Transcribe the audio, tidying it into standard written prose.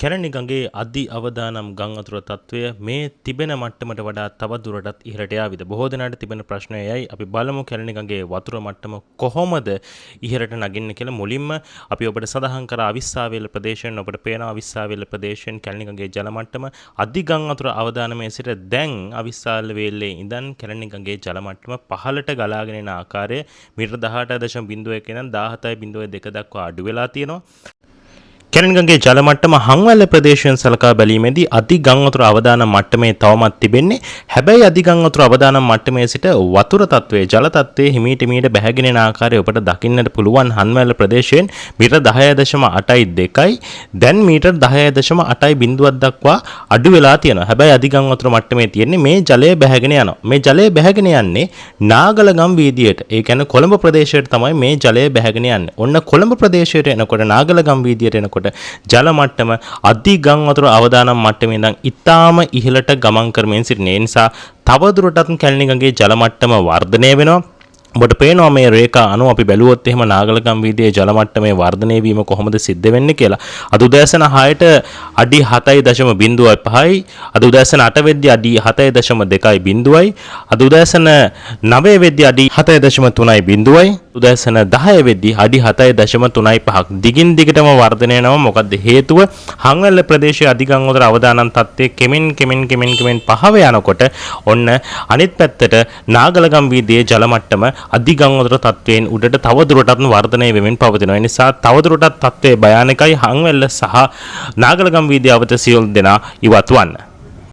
කැලණි ගඟේ අධි අවදානම් ගම් වතුර තත්ත්වය මේ තිබෙන මට්ටමට වඩා තව දුරටත් ඉහළට යාවිද? බොහෝ දෙනාට තිබෙන ප්‍රශ්නය එයයි. අපි බලමු කැලණි ගඟේ වතුර මට්ටම කොහොමද ඉහළට නගින්නේ කියලා. මුලින්ම අපි ඔබට සඳහන් කර අවිස්සාවේල ප්‍රදේශයෙන් ඔබට පේනවා අවිස්සාවේල ප්‍රදේශයෙන් කැලණි ගඟේ ජල මට්ටම අධි ගම් වතුර අවදානමේ සිට දැන් අවිස්සාවේලේ ඉඳන් කැලණි ගඟේ ජල මට්ටම පහළට ගලාගෙන එන ආකාරය මීටර 18.01 ඉඳන් 17.02 දක්වා අඩු වෙලා තියෙනවා. කැලණි ගඟේ ජල මට්ටම හංවැල්ල ප්‍රදේශයෙන් සලකා බැලීමේදී අධි ගම් වතුර අවදානම් මට්ටමේ තවමත් තිබෙන්නේ. හැබැයි අධි ගම් වතුර අවදානම් මට්ටමේ සිට වතුර තත්ත්වයේ ජල තත්ත්වයේ හිමීට හිමීට බැහැගෙන යන ආකාරය ඔබට දකින්නට පුළුවන්. හංවැල්ල ප්‍රදේශයෙන් මීටර 10.82යි දැන් මීටර 10.80 දක්වා අඩු වෙලා තියෙනවා. හැබැයි අධි ගම් වතුර මට්ටමේ තියෙන්නේ මේ ජලය බැහැගෙන යනවා. මේ ජලය බැහැගෙන යන්නේ නාගලගම් වීදියට. ඒ කියන්නේ කොළඹ ප්‍රදේශයට තමයි මේ ජලය බැහැගෙන යන්නේ. ඔන්න කොළඹ ප්‍රදේශයට එනකොට, නාගලගම් වීදියට එනකොට ජල මට්ටම අධි ගම් වතුර අවදානම් මට්ටමේ ඉඳන් ඉතාම ඉහළට ගමන් කරමින් සිටින. ඒ නිසා තවදුරටත් කැලණි ගඟේ ජල මට්ටම වර්ධනය වෙනවා. ඔබට පේනවා මේ රේඛා අනුව අපි බැලුවොත් එහෙම නාගලගම් වීදියේ ජල මට්ටමේ වර්ධනය වීම කොහොමද සිද්ධ වෙන්නේ කියලා. අද උදෑසන 6ට අඩි 7.05යි, අද උදෑසන 8 වෙද්දී අඩි 7.20යි, අද උදෑසන 9 වෙද්දී අඩි 7.30යි, උදෑසන 10 වෙද්දී අඩි 7.35ක් දිගින් දිගටම වර්ධනය වෙනවා. මොකද්ද හේතුව? හංවැල්ල ප්‍රදේශයේ අධිගම් වතුර අවදානම් තත්ත්වයේ කෙමෙන් කෙමෙන් කෙමෙන් කෙමෙන් පහව යනකොට ඔන්න අනිත් පැත්තට නාගලගම් වීදියේ ජල මට්ටම අධිගම් වතුර තත්ත්වයෙන් උඩට තව දුරටත් වර්ධනය වෙමින් පවතිනවා. ඒ නිසා තව දුරටත් තත්ත්වය භයානකයි. හංවැල්ල සහ නාගලගම් වීදිය අවත සියලු දෙනා ඉවත් වන්න.